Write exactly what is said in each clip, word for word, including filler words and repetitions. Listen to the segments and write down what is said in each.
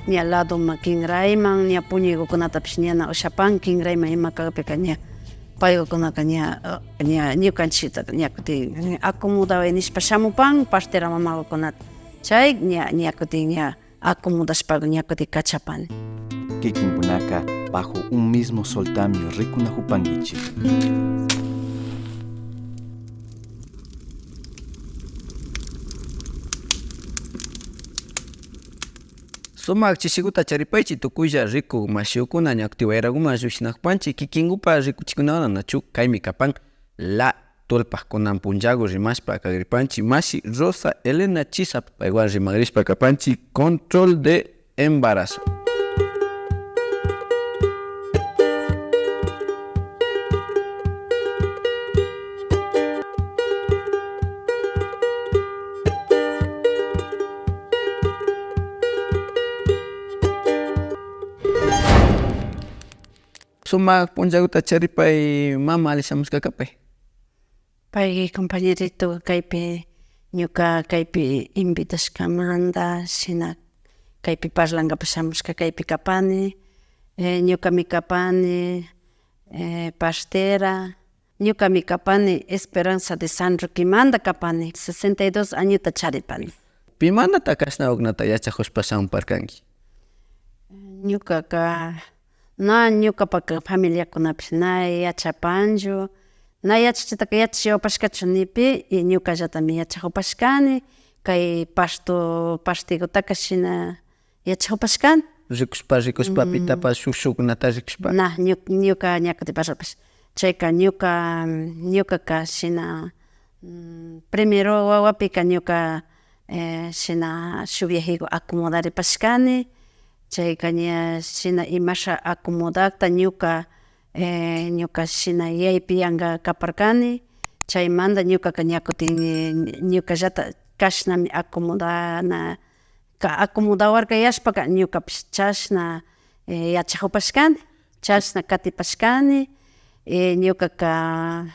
ña ladoman, kinrayman, ña puñuykukunatapish ña na ushapan, kinrayman ima kakpika ña paykukunaka ña, ña ñukanchikta ña kutin acomodaway nishpa shamupan, partera mamakukunata. Chay ña, ña kutin ña acomodashpa ña kutin kachapani. Kikinkunaka bajo un mismo soltami rikunakupankichik. Sumak chishikuta charipaychik tukuylla rikuk mashikuna, ña kutin wayrakuman llukshinakupanchik kikinkupa rikuchikunawan nachu. Kaymi kapan la tullpak kunan punllaku rimashpa kagripanchik mashi Rosa Elena Chisa, paywan rimagrishpa kapanchik control de embarazo. Sumak punllakuta charipay, mama, alli shamushka kapay. Pay compañerito kaypi, ñuka kaypi invitashkamanta, shina kaypi parlankapak shamushka kaypi kapani. Eh, ñukami kapani, eh, partera. Ñukami kapani Esperanza de San Roquemanta kapani, sesenta y dos añota charipani. Pimantata kashna uknata yachakushpa shamuparkanki? Ñukaka na, ñukapaka familiakunapish na yachapanchu, na yachachitaka yachayapashkachu nipi, y ñukallatami yachakupashkani, kay parto partikutaka shina yachakupashkani. Rikushpa, rikushpa, mm, pitapash shuk shukkunata rikushpa. Na, ñu-, ñuka ña kutipash rupash. Chayka ñuka, ñukaka shina, mm, primero wawapika ñuka, eh, shina shuk viajeku acomodaripashkani. Chayka ña shina imasha acomodakta ñuka, eh, ñuka shina yaypi yanka kaparkani. Chaymanta ñukaka ña kutin, eh, ñukallata kashnami acomodana, ka-, acomodawarkayashpaka ñukapish chashna, eh, yachakupashkani, chashna katipashkani. Eh, ñukaka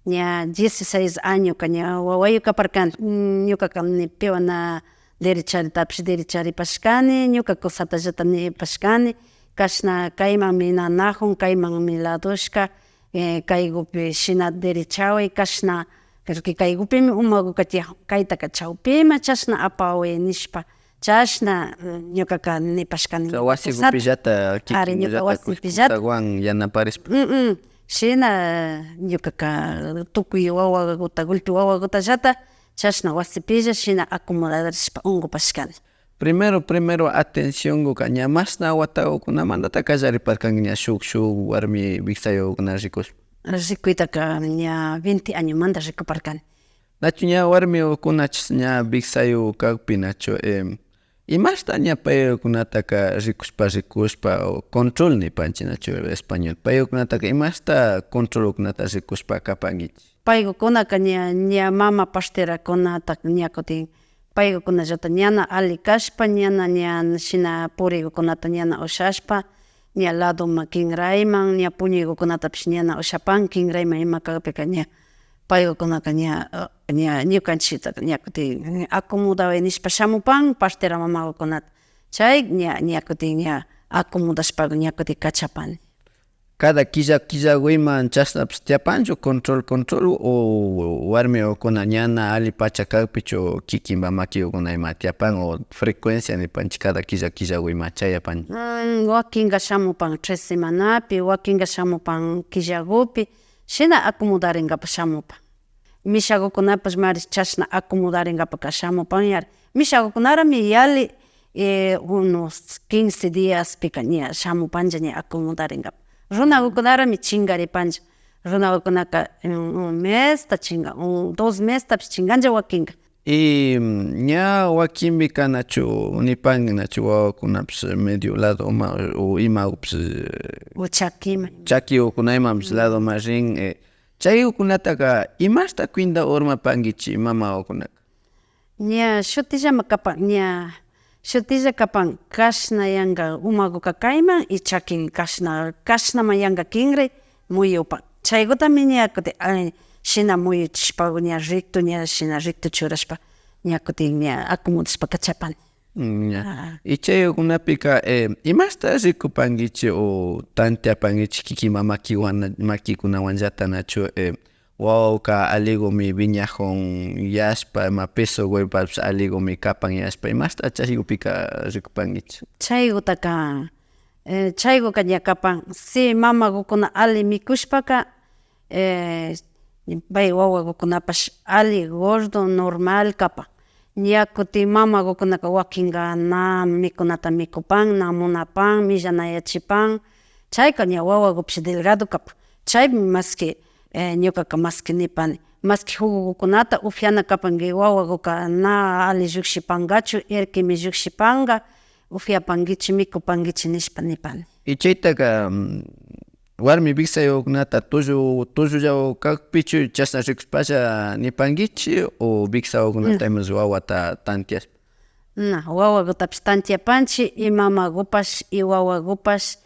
ña dieciséis añoka ña wawayuk kaparkani. Mm, ñukaka ni piwan na derecharitapish derecharipashkani, ñuka kusatallata nipashkani, kashna kaymanmi nanakun, kaymanmi ladoshka, eh, kaykupi shina derechaway, kashna, porque kaykupimi umakuka tiyan, kaytaka chawpima chashna apaway nishpa, chashna, mm, ñukaka nipashkani. O sea, wasikupillata, ari, ñuka kikinllata wasikupillata kushkutawan yanaparishpa. Mm, mm. Shina ñukaka tukuy wawakuta, gulpi wawakutallata chashna wasipilla shina acomodarishpa unkupashkani. Primero, primero atencionkuka ña mashna watakukunamantata kallariparkanki ña shuk, shuk warmi wiksayukkuna rikushpa? Rikuytaka ña veinte añomanta rikuparkani. Nachu ña warmikukunachus ña wiksayuk kakpi nachu, em, imashta ña paykunataka rikushpa, rikushpa, o control nipanchik nachu español, paykunataka imashta controlkunata rikushpa kapankichik? Paykukunaka ña, ña mama parterakunata ña kutin paykukunallata ñana alli kashpa, ñana ña shina purikukunata ñana ushashpa, ña ladoman, kinrayman, ña puñuykukunatapish ñana ushapan, kinrayman ima kakpika ña paykukunaka ña, ña ñukanchiktaka ña kutin acomodaway nishpa shamupan partera mamakukunata. Chay ña, ña kutin ña acomodashpa ña kutin kachapani. Cada killa, killakuyman chashnapish tiyapanchu control, control, o warmikukuna ñana alli pacha kakpichu kikinpa makikukuna ima tiyapan, o frecuencia nipanchik cada killa, killakuyman chayapan? Mm, wakinka shamupan tres semanapi, wakinka shamupan killakupi, shina acomodarinkapak shamupan. Mishakukunapash mari chashna acomodarinkapaka shamupan yari. Mishakukunarami yali, eh, unos quince diaspika ña shamupanlla ña acomodarinkapa. Runakukunarami chinkaripanlla. Runakukunaka, mm, un mesta chinkan, un, dos mestapish chinkanlla wakinka. Y, mm, ña wakinpika nachu nipanki nachu wawakunapish medio ladoman o imakupish, eh, o chakiman, chakikukuna imapish ladoman rin, eh, chaykukunataka imashta cuenta urmapankichik mamakukunaka? Ña shutillami kapan, ña shutilla kapan, kashna yanka umakuka kayman y chakin kashna, kashnaman yanka kinri muyupan. Chaykutami ña kutin, ay, shina muyuchishpa ña recto, ña shina recto churashpa ña kutin ña acomodashpa kachapani. Mm, ña. Ah. Y chaykunapika, eh, imashta rikupankichik o tanteapankichik kikin mamakiwan, makikunawanllata nachu, eh, wawaka allikumi wiñakun yashpa, ima peso cuerpopish allikumi kapan yashpa, imashta chaykupika rikupankichik? Chaykutaka, eh, chaykuka ña kapan, si mamakukuna alli mikushpaka, eh, pay wawakukunapash alli gordo, normal kapan. Ña kutin mamakukunaka wakinka na mikunata mikupan, na munapan, millanayachipan. Chayka ña wawakupish delgado kapan. Chaymi maski, eh, ñukaka maski nipani, maski jugokukunata upiana kapanki, wawakuka na alli llukshipankachu, irkimi llukshipanka, upiapankichik, mikupankichik nishpa nipani. Y chaytaka, mm, warmi wiksayukunata tullu, tullullawan kakpichu chashna rikushpalla nipankichik o wiksayukunata imash wawata tanteashpa? Na, wawakutapish tanteapanchik, y mamakupash, y wawakupash,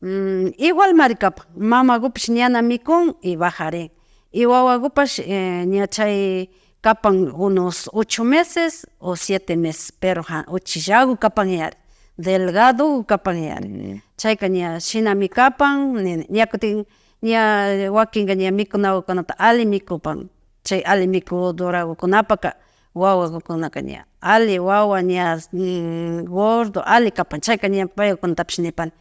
mm, igualmari kapan. Mamakupash ñana mikun y bajarin. Y wawakupash, eh, ña chay kapan unos ocho meses o siete meses, pero, ha, uchillaku kapan yari, delgado kapan yari. Mm. Chayka ña shinami kapan, nini. Ña kutin, ña wakinka ña mikunakukunata alli mikupan. Chay alli mikudurakukunapaka wawakukunaka ña alli wawa ña, mm, gordo alli kapan. Chayka ña paykukunatapish nipani,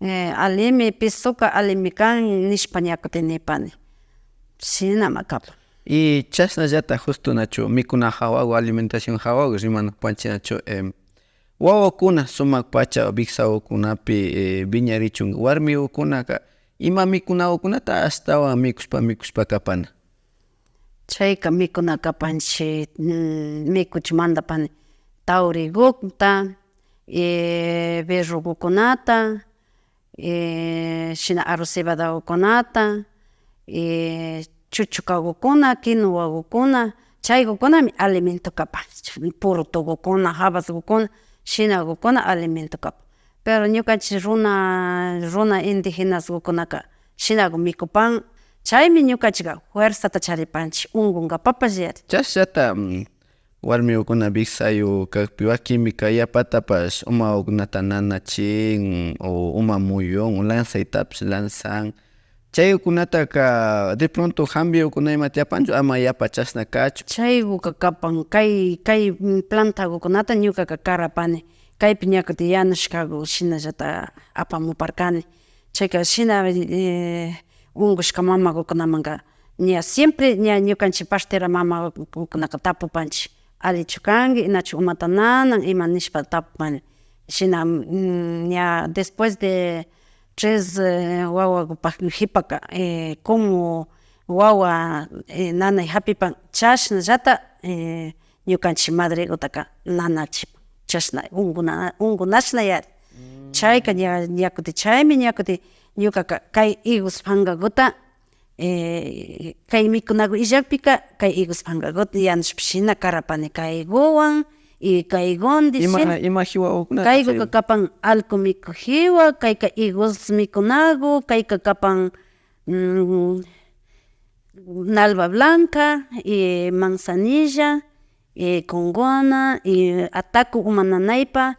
eh, allimi pesoka allimi kan nishpa ña kutin nipani. Shinama kapan. Y chashnallatak justo nachu mikuna hawaku, alimentación hawaku rimanakupanchik nachu, em, wawakuna sumak pacha wiksakukunapi, eh, wiñarichun warmikukunaka ima mikunakukunata ashtawan mikushpa mikushpa kapana? Chayka mikuna kapanchik, mm, mikuchimanta pani tawrikuta, eh, berrokukunata, eh, shina arroz cebadakukunata, eh, chuchukakukuna, quinoakukuna, chaykukunami alimento kapan, purutukukuna, habaskukuna, shinakukuna alimento kapan. Pero ñukanchik runa, runa indígenaskukunaka shinaku mikupan, chaymi ñukanchikka fuerzata charipanchik unkunkapapash yari. Chashata, mm, warmikukuna wiksayuk kakpi wakinpika yapatapash umakukunata nanachin o uma muyun o lanzaytapish lanzan. Chaykunataka de pronto hampikukuna ima tiyapanchu ama yapa chashna kachun. Chaykuka kapan kay, kay, mm, plantakukunata ñukaka karapani. Kaypi ña kutin yanushkaku shinallata apamuparkani. Chayka shina, eh, unkushka mamakukunamanka ña siempre ña ñukanchik partera mamakukunaka tapupanchik, allichu kanki, nachu umata nanan, ima nishpa tapupani. Shina, mm, ña después de tres, eh, wawakupak jipaka, eh, como wawa, eh, nanay japipan, chashnallata, eh, ñukanchik madrekutaka nanachipan, chashna unkuna, unkunashna yari. Chayka ña, ña kutin, chaymi ña kutin ñukaka kay higos pankakuta, eh, kay mikunaku illakpika kay higos pankakuta yanushpa shina karapani kaykuwan y kaykundi ima, shina. Ima jiwakukunata kaykuka chay kapan allku miku jiwa, kayka higos mikunaku, kayka kapan, mm, nalva blanca, y manzanilla, y kongona, y ataco uma nanaypa,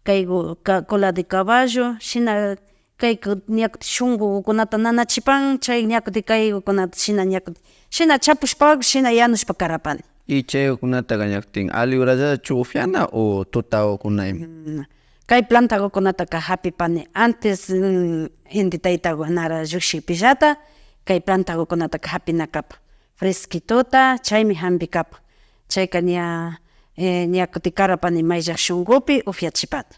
kayku, ka-, cola de caballo, shina kayka ña kutin shunkukunata nanachipan, chay ña kutin kaykukunata shina ña kutin, shina chapushpa, shina yanushpa karapani. Y chaykunataka ña kutin alli horallachu upiana o tutakuna ima? Mm, kay plantakukunataka japipani antes, mm, inti taytaku nara llukshikpillata, kay plantakukunataka japina kapan. Fresquitota, chaymi jampi kapan. Chayka ña, eh, ña kutin karapani mayllak shunkupi upiachipani.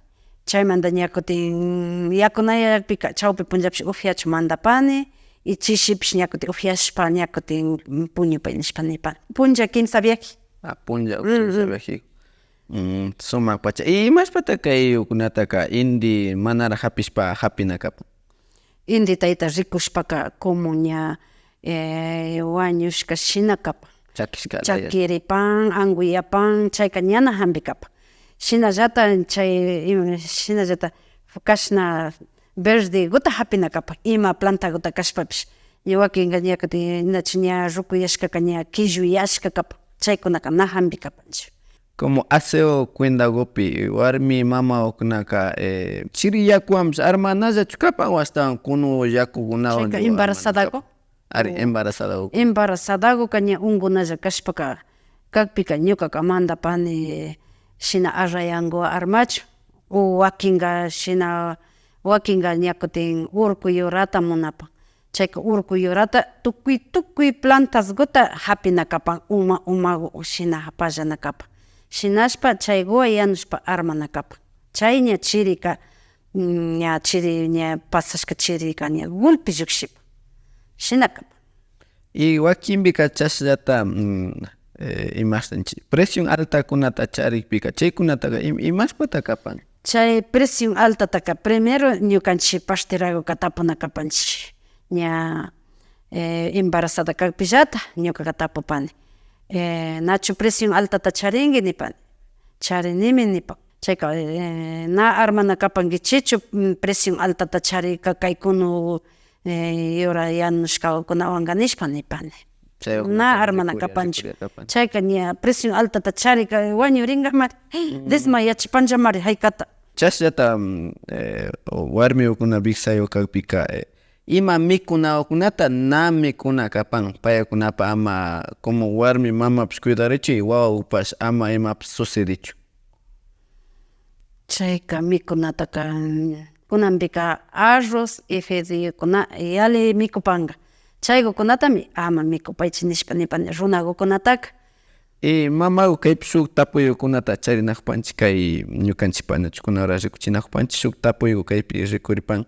Chaymanta ña kutin yakunayakpika chawpi punllapish upiachun mandapani y chishipish ña kutin upiashpa ña kutin puñupay nishpa nipani. Punlla kimsa viaje. Ah, punlla kimsa viaje. Mm, sumak pacha. Y imashpata kaykunataka inti manara japishpa japina kapan? Inti tayta rikushpaka como ña, eh, wañushka shina kapan. Chakishka laya. Chakiripan, anguyapan, chayka ñana jampi kapan. Shinallata chay, ima, shinallata kashna verdekuta japina kapan. Ima plantakuta kashpapish. Ña wakinka ña kutin, nachu ña rukuyashkaka ña killuyashka kapan. Chaykunaka na jampi kapanchu. Como aseo cuendagupi warmi mamakunaka, eh, chiri yakuwanpish armanallachu kapan o ashtawan kunu yakukunawan? Chayka embarazadaku. Ari, embarazadaku. Embarazadakuka ña unkunalla kashpaka, kakpika ñukaka mandapani shina arrayanku armachun, o wakinka shina, wakinka ña kutin urku yurata munapan. Chayka urku yurata tukuy, tukuy plantaskuta hapina kapan, uma, umaku shina pallana kapan. Shinashpa chaykuwan yanushpa armana kapan. Chay ña chirika, mm, ña chiri, ña pasashka chirika ña gulpi llukshipan. Shina kapan. Y wakinpika chashllata, mm, eh, imashtanchik, presión altakunata charikpika, chaykunataka im-, imashpata kapan? Chay presión altataka primero ñukanchik parterakuka tapuna kapanchik. Ña, eh, embarazada kakpillata ñukaka tapupani. Eh, nachu presión altata charinki nipani. Charinimi nipan. Chayka, eh, na armana kapankichichu, mm, presión altata charika kay kunu, eh, yura yanushkakunawanka nishpa nipani. Na armana kapanchu. Chayka ña presión altata charika wañurinkamari. Desmayachipanllamari haykata. Chashllata, mm, eh, warmikuna wiksayuk kakpika, eh, ima mikunakunata na mikuna kapan, paykunapa ama como warmi mamapish cuidarichun y wawakupash ama imapish sucedichun. Chayka mikunataka, kunanpika arroz y fideokuna yalli mikupanka. Chaykukunatami ama mikupaychik nishpa nipani runakukunataka. Y mamaku kaypi shuk tapuyukunata charinakupanchik, kay ñukanchik panachukunawra rikuchinakupanchik shuk tapuyuk kaypi rikuripan.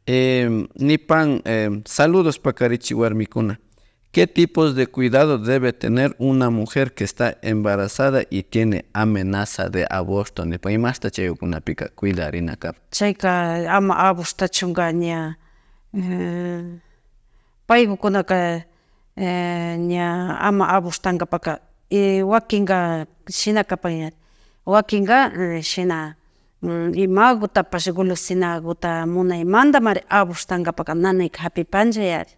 Eh, nipan, eh, saludos pakarichik warmikuna. ¿Qué tipos de cuidado debe tener una mujer que está embarazada y tiene amenaza de aborto? Nipan, imashta chaykunapika cuidarina kapan? Chayka ama abortachunka ña, eh, paykukunaka, eh, ña ama abortankapaka, y wakinka shina kapan ña, wakinka, eh, shina, mm, imagutapash golosinaguta munaymantamari abortankapaka nanayka hapipanlla yari.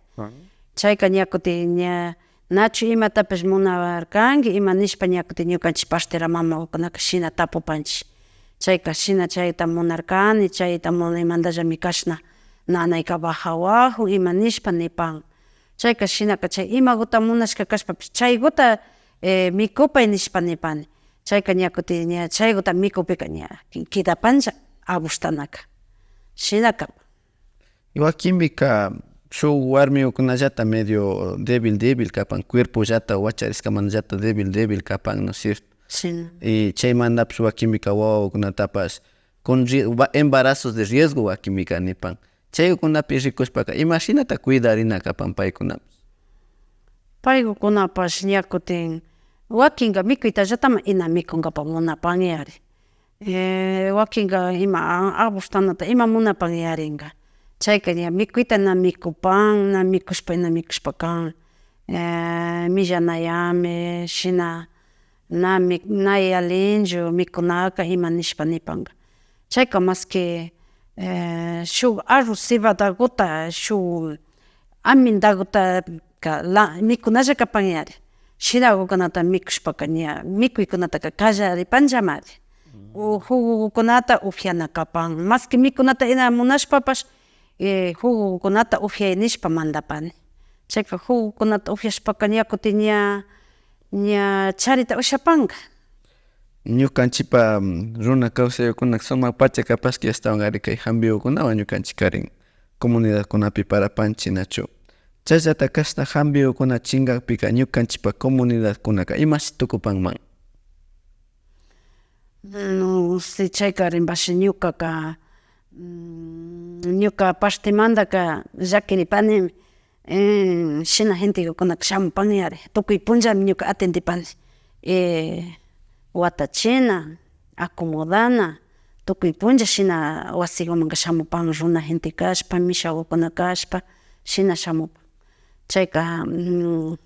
Chayka ña kutin ña nachu imatapash munarkanki ima nishpa ña kutin ñukanchik partera mamakunaka shina tapupanchik. Chayka shina chayta munarkani, chayta munaymantallami kashna nanayka bajawajun ima nishpa nipan. Chayka shinaka chay imaguta munashka kashpapish chayguta, eh, mikupay nishpa nipani. Chayka ña kutin ña chayguta mikupika ña kidapanlla abortanaka. Shina kapan. Y wakinpika shuk warmikukunallata medio débil, débil kapan, cuerpollata wachariskamantallata débil, débil kapan, ¿no es cierto? Shina. Y chaymantapish wakinpika wawakunatapash con ri-, va-, embarazos de riesgo wakinpika nipan. Chaykunapi rikushpaka imashinata cuidarina kapan paykunapash? Paykunapash ña kutin wakinka mikuytallataman ina mikunkapak munapan yari. Eh, wakinka ima a-, abortanata ima munapan yarinka. Chayka ña mikuyta na mikupan, na mikushpa, na mikushpa kan. Eh, millanayami, shina na mi-, na yalinchu mikunaka ima nishpa nipanka. Chayka maski, eh, shuk arroz cebadaguta, shuk amindagutaka la-, mikunalla kapan yari. Shinagukunata mikushpaka ña mikuykunataka kallaripanllamari. O jugogukunata upiana kapan. Maski mikunata ina munashpapash, eh, jugogukunata upiay nishpa mandapani. Chayka jugokunata upiashpaka ña kutin ña, ña charita ushapanka. Ñukanchipa, mm, runa kawsayukunaka sumak pacha kapashka ashtawankari kay hampiyukunawan ñukanchikarin comunidadkunapi parapanchi, nachu? Chayllata kashna hampiyukuna chinkakpika ñukanchipa comunidadkunaka imashi tukupanman? Mm, si chaykarinpash ñukaka, mm, ñuka partemantaka llakiripanimi, eh, shina gentekukunaka shamupan yari. Tukuy punllami ñuka atendipani. Eh, watachina, acomodana, tukuy punlla shina wasikumanka shamupan, runa gente kashpa, mishagukuna kashpa, shina shamupan. Chayka, mm,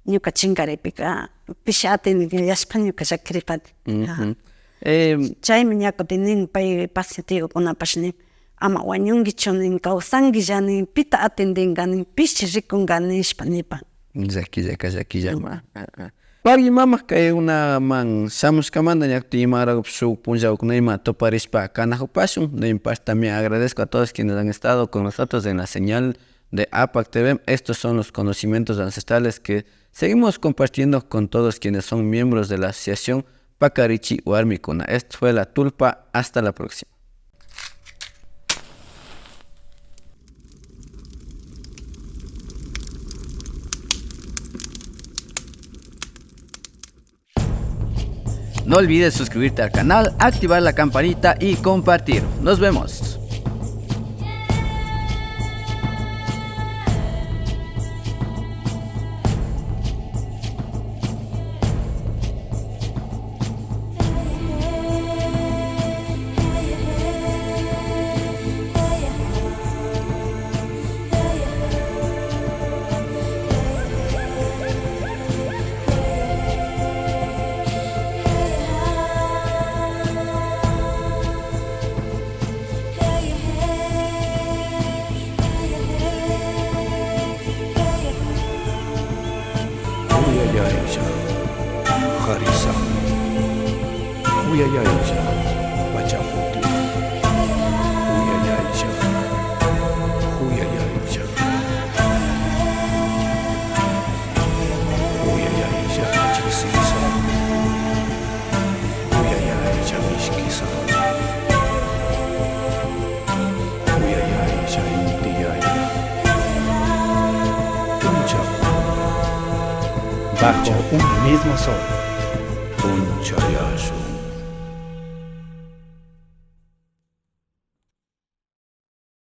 ñuka chinkaripika pishi atendiyashpa ñuka llakiripani. Ujú. Ajá. Em, chaymi ña kutin nin pay pacientekukunapash nin, ama wañunkichu nin, kawsankilla nin, pita atendinka nin, pishi rikunka nishpa nipan. Llakillaka llakillama. Ujú. Ah, ah. Pagui mamak kaykunaman shamushkamanta ña kutin imarakupish shuk punllakunaman tuparishpa kanakupashun. No importa, también agradezco a todos quienes han estado con nosotros en la señal de APAC T V. Estos son los conocimientos ancestrales que seguimos compartiendo con todos quienes son miembros de la asociación Pakarichi Warmikuna. Esto fue La Tulpa. Hasta la próxima. No olvides suscribirte al canal, activar la campanita y compartir. Nos vemos. Uyayaylla, karisha. Uyayaylla, pachakuti. Uyayaylla, uyayaylla. Uyayaylla, chikisisa. Uyayaylla, mishkisa. Uyayaylla, inti yaya. Puncha. Bajo un mismo sol.